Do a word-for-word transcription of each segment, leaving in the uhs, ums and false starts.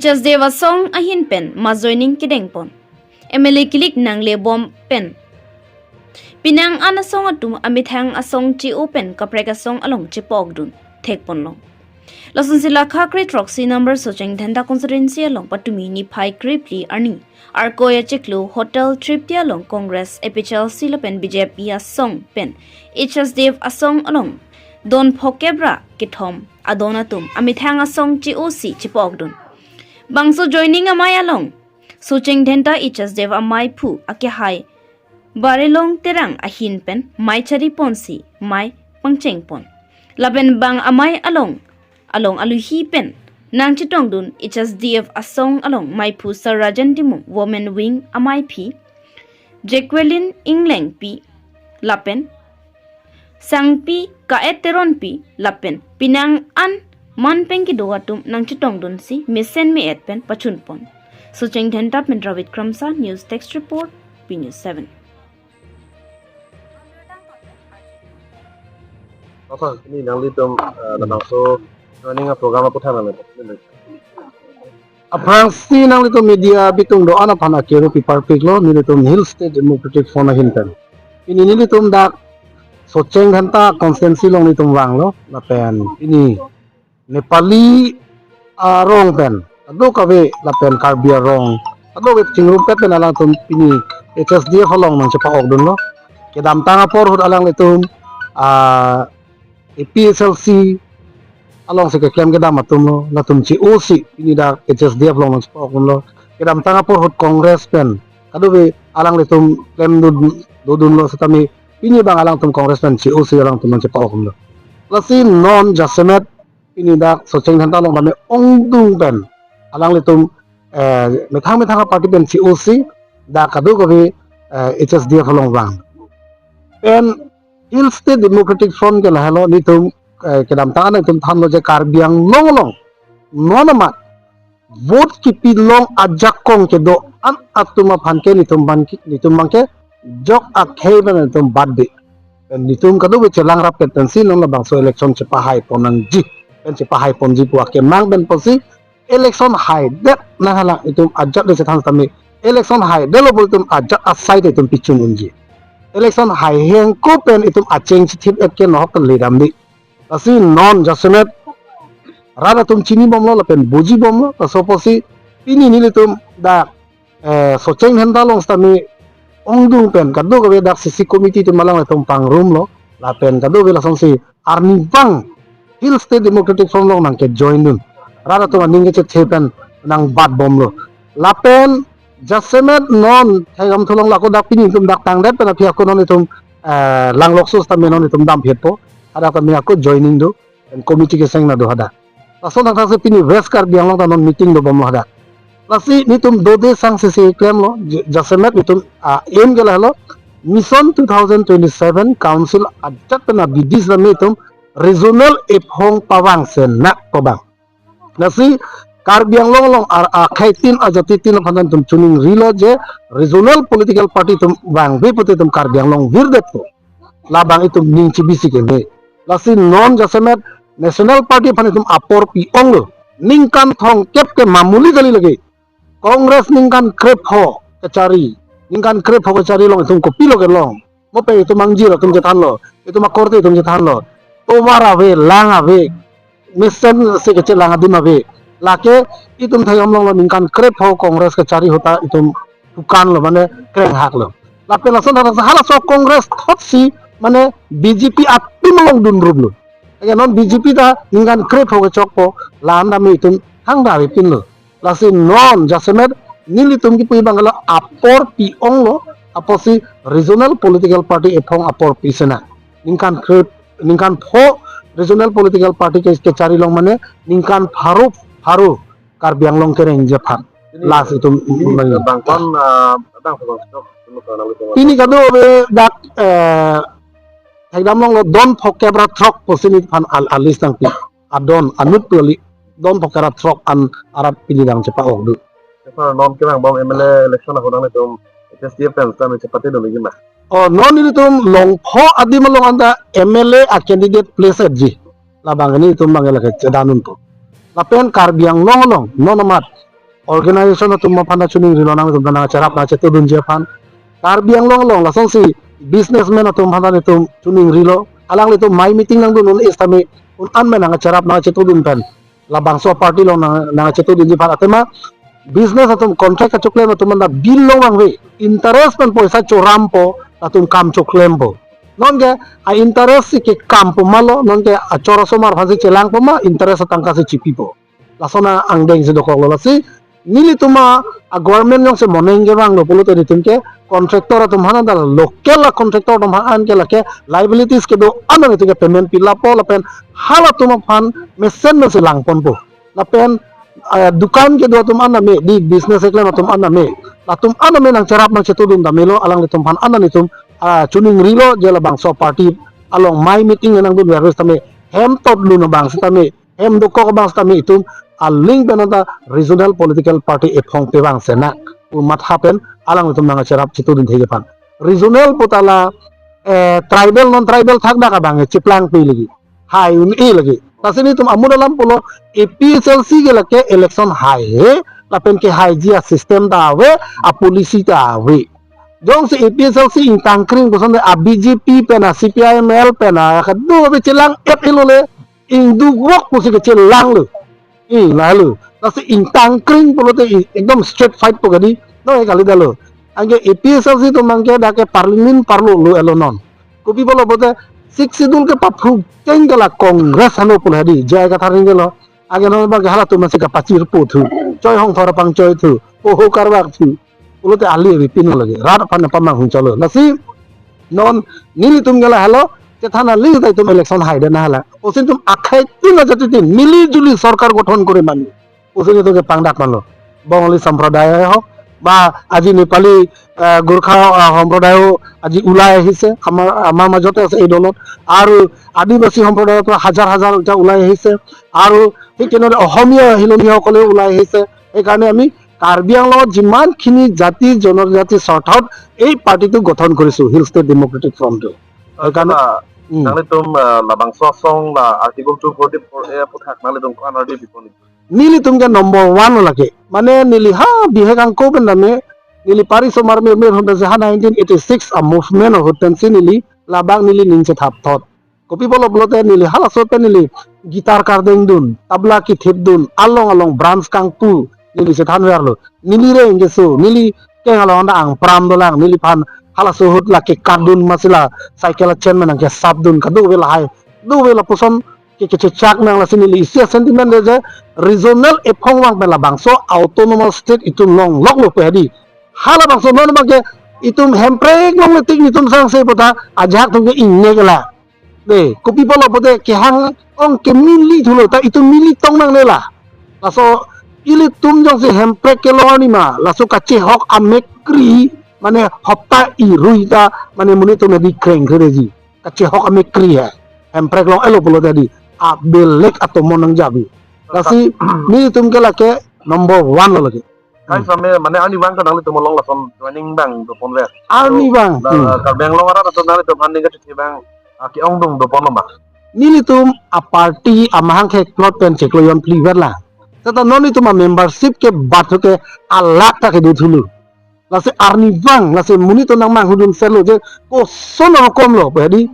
H S D F asong ahin pen ma joining kedengpon. M L A kilik nanglebom pen Penang an asong atum amethang asong che-o pen kaprek asong along chepa-okdun thekponlong. Lasonsi Lakha kre-throksi number Socheng Dhenta constituency along patumi niphai kre-phli arni Arkoi achiklo Hotel Tripti along Congress, A P H L C lapen B J P asong pen H S D F asong along don phokep ra kethom adon atum amethang asong che-o si chepa-okdun. Bangso joining amei along Socheng Dhenta H S D F ameiphu akehai Barelong Terang ahin pen mei chariponsi mei pangchengpon. Lapen bang amei along along aluhi pen nangchetongdun H S D F asong along meiphu Sir Rajan Timung, Women Wing ameiphi Jacqueline Inglengpi lapen Sangpi Ka-et Teronpi lapen Penang an man pen kedo atum nangchetongdunsi mesen me-et pen pachunpon. Socheng Dhenta pen Dravid Kramsa, News Desk Report, B News seven. Apa ini nanglitum, eh, labangso joining a program aputhak nang. Aphrangsi nanglitum media bitung do-an aphan akero piparpiklo, nelitum Hill State Democratic Front ahin pen. Pini nelitum dak Socheng Dhenta constituency along nelitum vanglo, lapen pini Nepali arong pen kadokave lapen Karbi arong kadokave chingrumpet pen alangtum pini H S D F along nangchepa-okdunlo. Kedamtang apor ahut alanglitum, ah, A P H L C alongsi keklem kedam atumlo, latum che-o si pini dak H S D F along nangchepa-okdunlo. Kedamtang apor ahut Congress pen kadokave alanglitum klemdun dodunlo setame pini bang alangtum Congress pen che-o si alangtum nangchepa-okdunlo. Lasi non jasemet pini dak Socheng Dhenta along tame ongdung pen alanglitum, eh, methang methang a party pen che-o si dak kadokave, eh, H S D F along vang. Pen Hill State Democratic Front ke lahelo, nelitum, eh, kedamtang an nelitum thanlo je Karbi Anglong along non amat vote kepilong ajakong kedo-an atum aphan ke nelitum abang ke, nelitum abang ke jok akhei pen nelitum batde. Pen nelitum kadokave chelang rapet pensi non labangso election chepahaipon nangji pen chepahaiponji pu akemang pen pusi election haidet nang hala itum ajat le chethan setame election haidetlo pu itum ajat asai te itum pichun unji. Election haiheng ko pen itum acheng chithip et ke nohok pen ledamde. Lasi non jasemet rat atum chinibomlo lapen bujibomlo, laso pusi pini nelitum dak, eh, Socheng Dhenta along setame ongdung pen kadokave dak C C committee atum along itum pangrumlo, lapen kadokave lasonsi arnivang Hill State Democratic Front along nangkejoindun. Rat atum aning kechethe pen nangbatbomlo. Lapen jasemet non Thekdamthu along lako dak pini itum dak tangdet pen aphi ako non itum, eh, langlokso setame non itum damphitpo. Hadak tame ako joining do, pen committee keseng nang do hadak. Lason thakthak si pini West Karbi Anglong ta non meeting dobomlo hadak. Lasi nelitum dode sang sisi klemlo, j-, jasemet nelitum, ah, aim ke lahelo, Mission two thousand twenty-seven Council ajat pen abidi setame itum regional ephong pavang senak pavang. Lasi Karbi Anglong along ar-, akhei tin ajati tin aphan itum chuning rilo je regional political party itum vangve pute itum Karbi Anglong virdetpo. Labang itum ning chibisi keme. Lasi non jasemet National Party aphan itum apor pi-onglo. Ningkan thomkep ke mamuli kali lagi. Congress ningkan krepho kachari. Ningkan krepho kachari along itum kopilo kelong. Mo pen itum angjir atum chethanlo, itum akorte atum chethanlo. Tovar ave, lang ave, mesen si kachelang adim ave. Lake itum Thekdamthu along lo ningkan krepho Congress kachari ahut ta itum pukanlo, mane krenghaklo. Lapen lason thakthak si halaso Congress thotsi mane B J P atum along dunrumlo. Eke non B J P ta ningkan krepho kechokpo, la-an tame itum thangta avepinlo. Lasi non jasemet nelitum kipu abang ke lo apor pi-onglo, apotsi regional political party ephong apor pi senak. Ningkan kre, ningkan pho regional political party ke, kachari along mane ningkan pharo pharo Karbi Anglong kerengji aphan. Pini, last itum pini mane bangkon, ah, bang bang stok, stok, stok, stok. Pini kadokave dak, eh, Thekdam along lo don phokep ra throk pusi neliphan al-, a-list nangpi. Adon anut pu kali don phokep ra throk an arat pini nangchepa-okdun. Sir, non kevangbom M L A election ahut nanglitum H S D F pen setame chepatedun lagi ma? Oh, non nelitum Longpho adim along anta M L A a candidate place ji. Labang nelitum abang lake chedanun po. Lapen Karbi Anglong along non amat organization atum aphan ta choningrilo, nangtum ta nangcherap nangchetudunji aphan. Karbi Anglong along lasonsi businessman atum aphan ta netum choningrilo. Alanglitum mai meeting nangdun un-e sitame un-an me nangcherap nangchetudun pen labangso party along nang nangchetudunji aphan. Athema business atum, contract kachoklem atum anta bill along vangve, interest pen poisa chorampo, latum kam choklempo. Nonke a-interest si kekampo ma lo, nonke achor asomar aphansi chelangpo ma, interest atangka si chipipo. Lason angdeng si dokoklo. Lasi nelitum a-government jongsi moneng kevanglo pulote netum ke contractor atum aphan anta, local a-contractor atum aphan ke lake liabilities kedo-an netum ke payment pilapo, lapen halatum aphan mesen mesen langponpo. Lapen, eh, dukan kedo atum an tame, di business keklem atum an tame, latum an tame nangcherap nangchetudun tame lo, alanglitum aphan an netum, ah, choningrilo, je labangso party along mai meeting nangdun virus tame, hem totlo nang abang sitame, hem dokok abang sitame itum aling pen anta regional political party ephong pe vang senang pu matha pen alanglitum nangcherap chetudun thekji aphan. Regional puta la, eh, tribal non tribal thakdak abang cheplangpi lagi, hai un-e lagi. Lasi netum amudam alam pulo, A P H L C ke lake election haihe, lapen kehaiji a-system ta ave, a-policy ta ave. Jongsi A P H L C ingtangkring puson de a-B J P pen a-C P I M L pen a kado ave chelang-et-e lo le, ingduk vok pusi kechelanglo. Ing lahelo. Lasi ingtangkring pulote i-, ekdom straight fight po kadi. No, e kali dalo. Anke A P H L C atum abang ke dak ke parliament parlo lo elo non. Kopi pulo pulote Sixth Schedule ke paphuk cheng ke la Congress hano pulo hadi. J I Kathar ningje lo. Anke non abang ke halatum masi kapachirpo thu. Choi Hongthor apang choi thu. Poho karwak thu. Pulote ali ave pino lagi. Rat aphan pamang hung cholo. Lasi non nelitum ke lahelo, chethan ali ta itum election haidetna hala. Osin tum akhai tin aja tin mili juli sorkar gothon kore mani. Osin itum ke pangdak manlo. Bongali sampradaya hok, ba aji Nepali, eh, Gorkha, eh, sampradaya aji ulai ahise, amar, amar majote ase ei dolot. Aru Adivasi sampradaya to hajar hajar ja ulai ahise. Aru thik tenore Ohomia Hilongya hokole ulai ahise. Eikarne ami Karbi Anglong jiman khini jati jonojati sorthot ei party to gothon korisu Hill State Democratic Front to. Acha, eikarne, hmm, nanglitum, eh, labangso asong la Article two forty-four A aputhak nanglitum ko-an ardi pipon? Nelitum ke number one lo lake. Mane neli ha bihek angko pen tame, neli pari somar me me hon pensi ha nineteen eighty-six a-movement ahut pensi neli labang neli ning chethap thot. Kopi pulo pulote neli halaso pen neli guitar kardeng dun, tabla kithip dun, along along branch kangpu, neli chethan verlo. Neli reng keso, neli keng along anta angpram dolang, neliphan halaso ahut lake kardun masi la cycle a-chain me nangkesap dun, kadokave lahai. Dove lapuson ke kechechak nang, lasi neli isi a-sentiment de je regional ephong vang pen labangso autonomous state itum longloklo pu hadi. Halabangso non abang ke itum Hemprek longle tik netum sangse puta ajahak atum ke ingnekla. De, kopi pulo pulote kehang ong ke mili thulo ta itum mili tong nangnela. Laso ilitum jongsi Hemprek kelong arni ma, laso kachehok amek kri, mane hopta irui ta, mane monit atum hadi kreng kre ji. Kachehok amek kri he. Hemprek long-elo pulote hadi. A belek atomon nangjabi. Lasi nelitum ke lake number one lo lake. Kai, hmm, same, mane arnivang ta nanglitum along lason joining abang doponver. Arnivang. Na, hmm, Karbi Anglong arat atum nanglitum aphan ning kachithi abang, ah, ke-ongdung doponlo ma? Nelitum a-party amahang khek plot pen chiklo jon phli verlang. Seta non itum a-membership ke bat ke alak ta kedo thulo. Lasi arnivang, lasi monit atum nangmanghudun serlo je koson arokom lo pu hadi.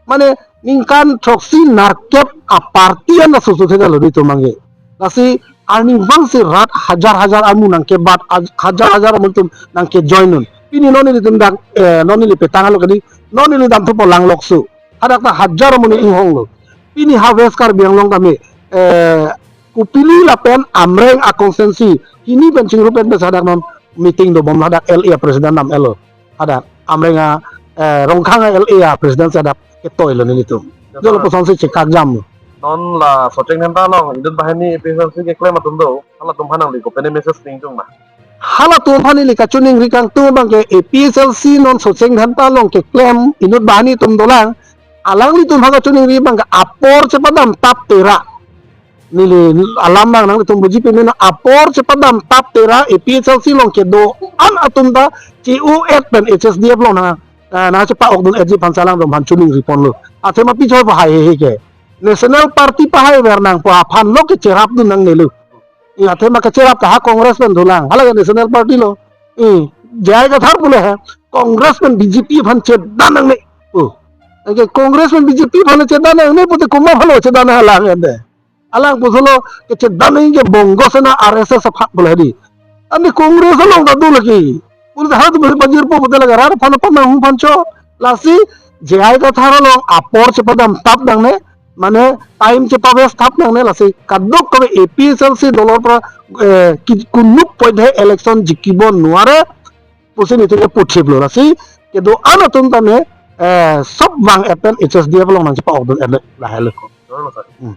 Mane ningkan throksi nerkep a-party an laso susu thekalo di itum abang ke. Lasi arnivang si rat hajar hajar amu nangkebat, aj-, hajar hajar amu atum nangkejoin un. Pini non nelitum dak, eh, non neli petang alo kadi, non neli damthu po Langlokso. Hadak ta hajar amonit inghonglo. Pini ha West Karbi Anglong tame, eh, Kopili lapen Amreng a-constituency hini pen chingrum pen pen hadak non meeting dobom, hadak L A president nam elo. Hadak Amreng a, eh, Rongkhang a-L A a-president si hadak ketoilo nelitum. Jolo pusonsi chekak jam. Non la Socheng Dhenta along inut banghini A P H L C keklem atum do, halatum aphan nangli kopine message ningjung ma? Halatum aphan neli kachiningri kangtung abang ke A P H L C non Socheng Dhenta along keklem inut banghini atum dolang. Alanglitum aphan kachiningri abang ke apor chepadam tap tera. Neli alam abang nanglitum buji pini na apor chepadam tap tera A P H L C along kedo-an atum ta C O F pen H S D F along na, na, na chepa-okdun-etji aphan si alangtum aphan chiningri ponlo. Athema pi choi pahai he he ke. National Party pahai ver nangpo aphan lo ke cherapdun nangnelo. I athe ma kacherap ta ha Congress pen thulang. Hala ke National Party lo. I J I Kathar pule he Congress pen B J P aphan chedan nangne. Oh. Anke Congress pen B J P aphan chedan nangne pute komat aphan chedan nanglang ende. Alang puthot lo kechedan nangji ke Bongo Sena R S S aphan pule di. Ante Congress along ta do lagi. Pule ha tu bajir po pute lagi rat aphan aphan nang aphan cho. Lasi J I Kathar along apor chepadam tap nangne, mane time chepaves tap nangne, lasi kadokave A P H L C dolor pra, eh, ki kunuk poide election jikibo nuare pusi nitike puthip lo. Lasi kedo-an atum tame, eh, sob vang epen H S D F along nangchepa-ok dun ele lahelo. Hmm.